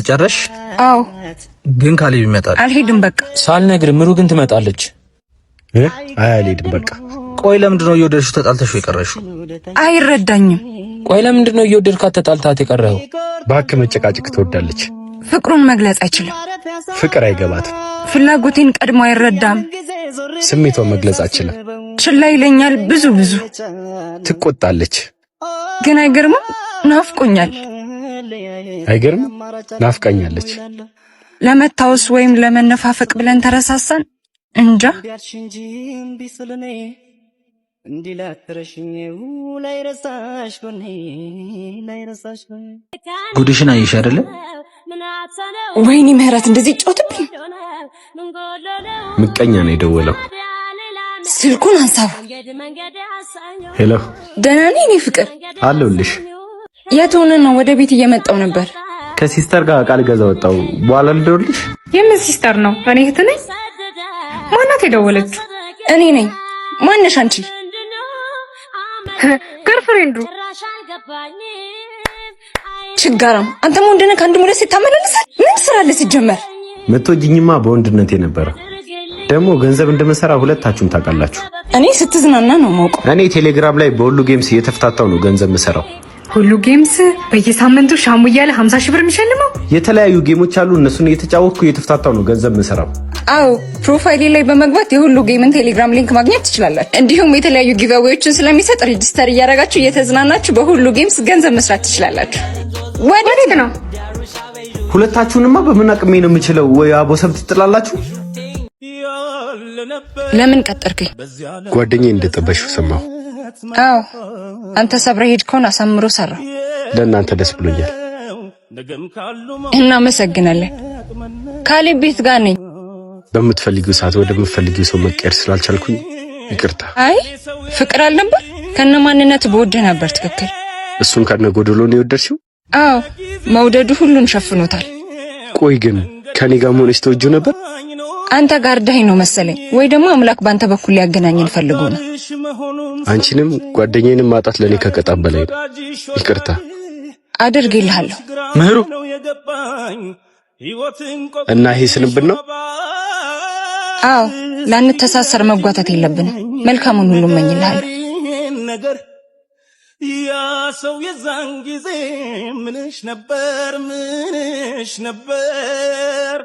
ጨረሽ? አዎ። ግን ካሌብ ይመጣል። አልሄድም በቃ። ሳልነግር ምሩ ግን ትመጣለች። አይ አልሄድም በቃ። ቆይ ለምንድን ነው እየወደድሽው ተጣልተሽው የቀረሽው? አይረዳኝም። ቆይ ለምንድን ነው እየወደድካት ተጣልታት የቀረኸው? እባክህ መጨቃጨቅ ትወዳለች። ፍቅሩን መግለጽ አይችልም። ፍቅር አይገባትም። ፍላጎቴን ቀድሞ አይረዳም። ስሜቷን መግለጽ አትችልም። ችላ ይለኛል ብዙ ብዙ። ትቆጣለች። ግን አይገርምም? ናፍቆኛል። አይገርምም? ናፍቃኛለች። ለመታወስ ወይም ለመነፋፈቅ ብለን ተረሳሳን። እንጃ። ጉድሽን አየሽ አይደለ? ወይኔ ምህረት እንደዚህ ይጫወትብኝ። ምቀኛ ነው የደወለው። ስልኩን አንሳው። Hello፣ ደህና ነኝ እኔ ፍቅር። አለሁልሽ። የት ሆነህ ነው? ወደ ቤት እየመጣው ነበር። ከ sister ጋር እቃ ልገዛ ወጣሁ። በኋላ ልደውልልሽ። የምን sister ነው? እኔ እህት ነኝ። ማናት የደወለችው? እኔ ነኝ። ማነሽ አንቺ? Girlfriend ኡ። ችጋራም አንተም ወንድ ነህ፣ ከአንድ ሁለት ሴት ታመላልሳለህ። ምን ስራ አለ ሲጀመር? ምትወጂኝማ በወንድነቴ ነበረ። ደግሞ ገንዘብ እንደምሰራ ሁለታችሁም ታውቃላችሁ። እኔ ስትዝናና ነው የማውቀው። እኔ ቴሌግራም ላይ በሁሉ Games እየተፍታታው ነው ገንዘብ ምሰራው። ሁሉ Games በየሳምንቱ ሻሙ እያለ 50 ሺህ ብር የሚሸልመው። የተለያዩ game ኦች አሉ። እነሱን እየተጫወትኩ እየተፍታታው ነው ገንዘብ ምሰራው። አዎ፣ profile ኤ ላይ በመግባት የሁሉ game ን ቴሌግራም link ማግኘት ትችላላችሁ። እንዲሁም የተለያዩ giveaway ዎችን ስለሚሰጥ register እያደረጋችሁ እየተዝናናችሁ በሁሉ Games ገንዘብ መስራት ትችላላችሁ። ወዴት ነው? ሁለታችሁንማ በምን አቅሜ ነው የምችለው? ወይ አቦሰብ ትጥላላችሁ። ለምን ቀጠርከኝ? ጓደኛዬ እንደጠበሽው ሰማሁ። አዎ፣ አንተ ሰብረህ ሄድከውን አሳምሮ ሰራ። ለእናንተ ደስ ብሎኛል። እናመሰግናለን። ካሌብ ቤት ጋር ነኝ። በምትፈልጊው ሰዓት ወደምትፈልጊው ሰው መቀየር ስላልቻልኩኝ ይቅርታ። አይ ፍቅር አልነበር ከነ ማንነት በወድህ ነበር። ትክክል። እሱን ከነ ጎደሎ ነው የወደድሽው? አዎ፣ መውደዱ ሁሉን ሸፍኖታል። ቆይ ግን ከኔ ጋር መሆንሽ ተወጂው ነበር? አንተ ጋር ዳኝ ነው መሰለኝ፣ ወይ ደግሞ አምላክ በአንተ በኩል ሊያገናኘን ፈልጎ ነው። አንቺንም ጓደኛዬንም ማጣት ለኔ ከቀጣም በላይ ነው። ይቅርታ። አድርጌልሃለሁ። ምህሩ እና ይሄ ስንብት ነው? አዎ፣ ላንተሳሰር መጓተት የለብንም። መልካሙን ሁሉ እመኝልሃለሁ። ያ ሰው የዛን ጊዜ ምንሽ ነበር ምንሽ ነበር?